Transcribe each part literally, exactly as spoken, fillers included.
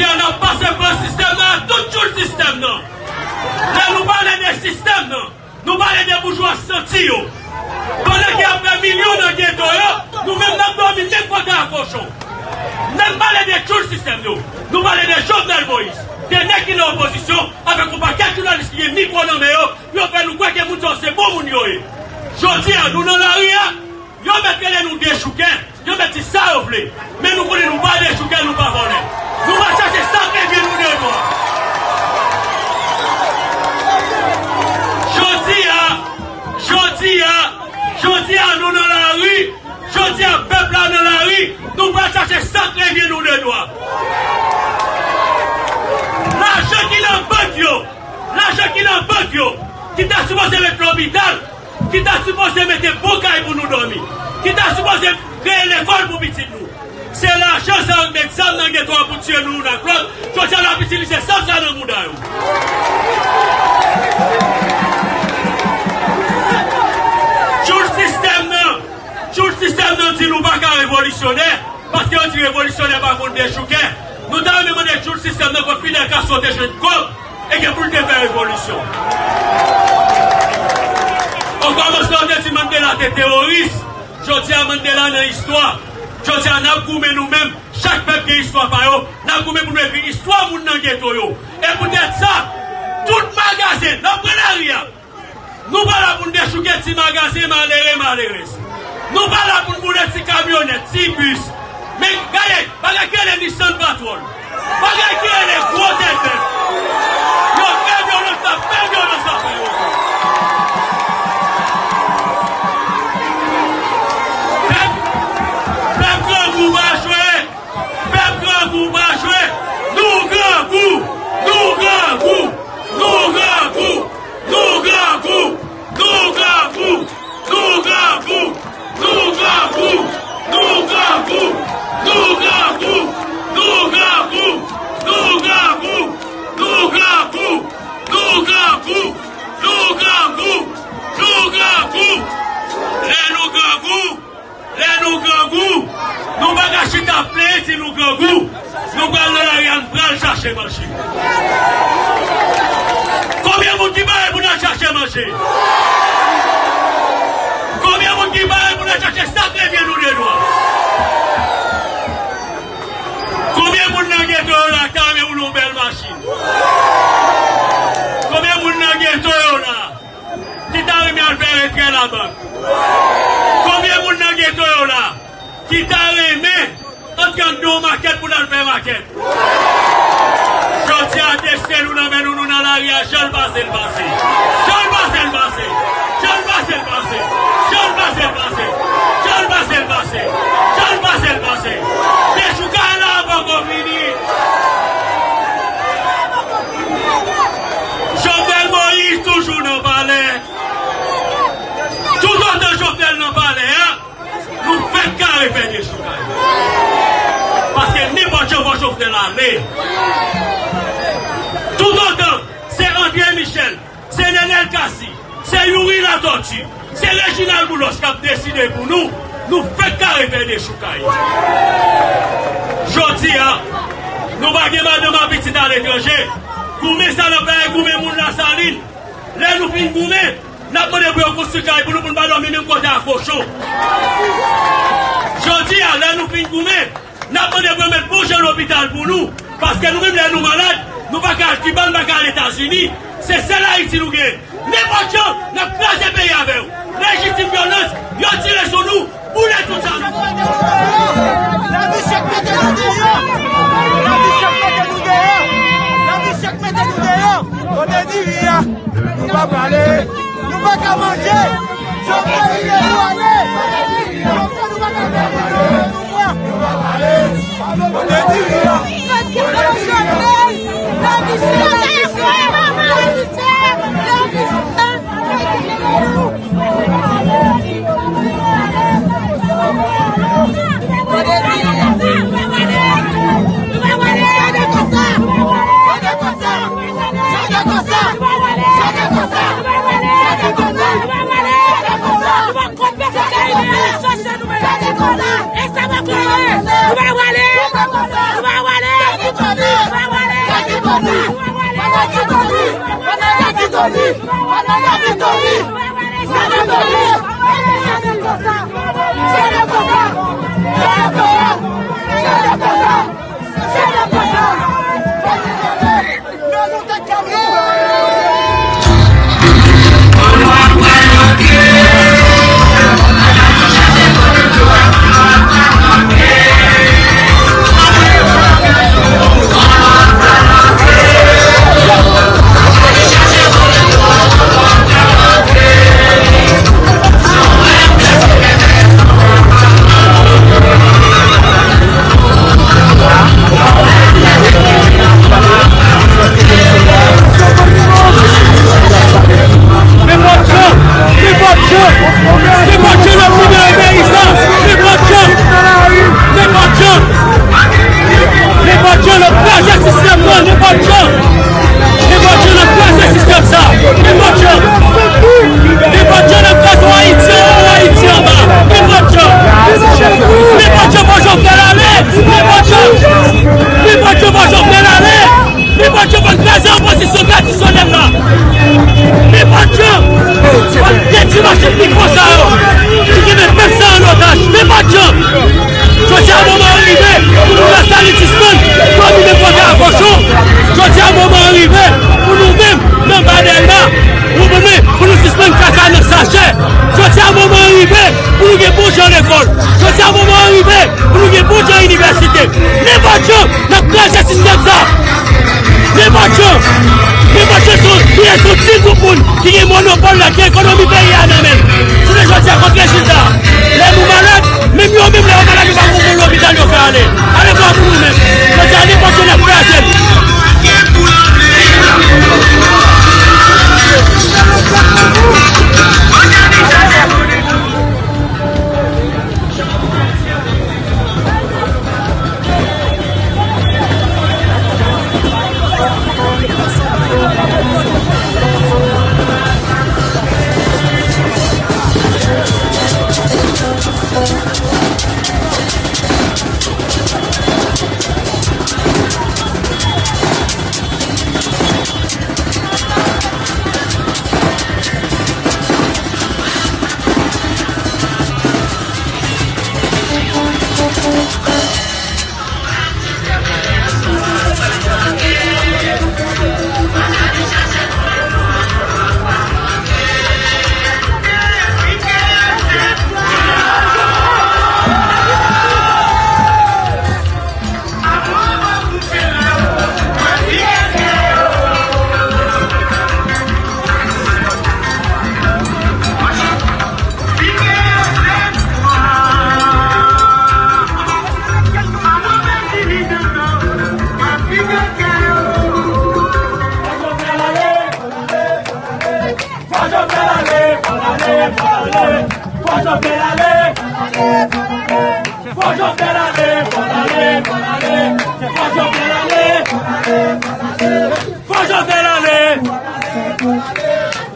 N ap pase pran sistèm nan ak tout tchoul sistèm nan. Lè nou pale de sistèm nan, nou pale de boujwa santi yo. Pandan ke y ap fè milyon nan geto yo, nou menm n ap dòmi menm kòtè a kochon. Lè n pale de tchoul sistèm yo, nou pale de Jovenel Moïse, de nèg ki nan opozisyon, avèk yon pakèt jounalis ki gen mikwo nan men yo, yo fè nou kwè ke moun sa yo se bon moun yo ye. Jodi a, nou nan lari a, yo mèt rele nou dechouke, yo mèt di sa yo vle. Men nou konnen nou pa dechouke, nou pa vòlè. Nou pral chache sa k leve nou de dwa. Jodi a, jodi a, jodi a, nou nan lari. Jodi a, pèp la nan lari. Nou pral chache sa k leve nou de dwa. Lajan ki nan bank yo, lajan ki nan bank yo, ki ta sipoze ret lopital, ki ta sipoze mete bon kay pou nou dòmi, ki ta sipoze kreye lekòl pou pitit nou. Se lajan sa yo k met zam nan geto a pou tiye nou youn ak lòt. Jodi a, n ap itilize zam sa nan mouda yo. Tchoul sistèm nan, tchoul sistèm nan di nou pa ka revolisyonè, paske yo di revolisyonè pa konn dechouke. Nou ta renmen mande tchoul sistèm nan kot Fidel Castro te jwenn kòb e gen pou l te fè revolisyon. Okòmansman, yo te di Mandela te teworis. Jodi a, Mandela nan istwa. Jodi a, n ap goumen nou menm. Chak pèp gen istwa pa yo. N ap goumen pou nou ekri istwa moun nan geto yo. E poutèt sa, tout magazen, n ap pran lari a. Nou pa la pou n dechouke ti magazen malere, malerèz. Nou pa la pou n boule ti kamyonèt, ti bis. Men gade, bagay ki rele Nissan Patrol. Bagay ki rele gwo tèt bèf. Yo fè vyolans, n ap fè vyolans avè yo. Pèp, pèp grangou pa jwe. Pèp grangou pa jwe. Nou grangou, nou grangou, nou grangou. Nou grangou! Nou grangou! Lè nou grangou, lè nou grangou, nou pa ka chita ap plenyen si nou grangou. Nou pral nan lari a, n pral chache manje. Konbyen moun ki pare pou n al chache manje? Konbyen moun ki pare pou n al chache sa k leve nou de dwa? Konbyen moun nan geto yo la ki ta renmen woule yon bèl machin? Konbyen moun nan geto yo la ki ta renmen al fè retrè labank? Konbyen moun nan geto yo la ki ta renmen antre anndan yon makèt pou n al fè makèt? Jodi a, desten nou nan men nou, nou nan lari a, jan l pase, l pase. Jan l pase, l pase. Jan l pase, l pase. Jan l pase, l pase. Jan l pase, l pase. Jan l pase, l pase. Dechoukay la poko fini. Jovenel Moïse toujou nan palè. Toutotan Jovenel nan palè a, nou fèk kare fè dechoukay. Paske nenpòt jan fò Jovenel ale. Toutotan se André Michel, se Nenel Cassy, se Youri Latortue, se Reginald Boulos k ap deside pou nou, nou fèk kare fè dechoukay. Jodi a, nou pa gen madanm ak pitit aletranje. Goumen sa n ap fè, goumen moun Lasalin. Lè nou fin goumen, n ap mande pou yo konstwi kay pou nou, pou n pa dòmi menm kote a kochon. Jodi a, lè nou fin goumen, n ap mande pou yo met bon jan lopital pou nou, paske nou menm, lè nou malad, nou pa ka al Kiba, nou pa ka al Etazini. Se sèl Ayiti nou genyen. Nenpòt jan, n ap kraze peyi avè yo. Lejitim vyolans, yo tire sou nou, boule tout sa nou. Lavi chèk mete nou deyò. Lavi chèk mete nou deyò. Lavi chèk mete nou deyò. Kote diri a? Nou pa prale. Nou pa ka manje. Jovenel kite nou ale. Jovenel, nou pa ka fè anyen. Nou pa prale. Kote diri a? Nenpòt jan, nenpòt jan, nenpòt jan n ap tounen ann Ayisyen, nenpòt jan, nenpòt jan, nenpòt jan n ap kraze sistèm nan, nenpòt jan, nenpòt jan n ap kraze sistèm sa, nenpòt jan, nenpòt jan n ap kraze Ayiti anwo, Ayiti anba, nenpòt jan, nenpòt jan fò Jovenel ale, nenpòt jan, nenpòt jan fò Jovenel ale. Nenpòt jan fò n kraze opozisyon tradisyonèl la. Nenpòt jan fò n detwi machann mikwo sa yo ki kenbe pèp sa an otaj. Nenpòt jan. Jodi a moman an rive pou nou fè Salit sispann domine pòtay a kochon. Jodi a moman an rive pou nou menm nan Badèl la, nou menm pou nou sispann kaka nan sachè. Jodi a moman an rive pou nou gen bon jan lekòl. Jodi a moman an rive pou nou gen bon jan inivèsite. Nenpòt jan n ap kraze sistèm sa. Nenpòt jan. Nenpòt jan se yon, se yon ti gwoup moun ki gen monopòl la, ki gen ekonomi peyi a nan men l. Jounen jodi a, kot rezilta? Lè nou malad, menm yo menm lè yo malad, yo pa gon bon lopital yo ka ale. Ale vwa pou nou menm. Jodi a, nenpòt jan n ap kraze l.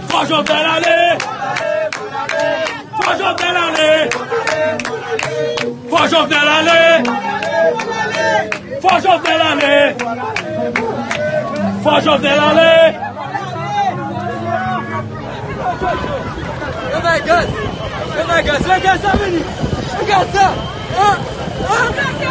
Fò Jovenel ale! Fò Jovenel ale! Fò Jovenel ale! Fò Jovenel ale! Fò Jovenel ale! Oh my God! Oh my God! Regarde ça, Vini! Regarde ça! Hein? Hein?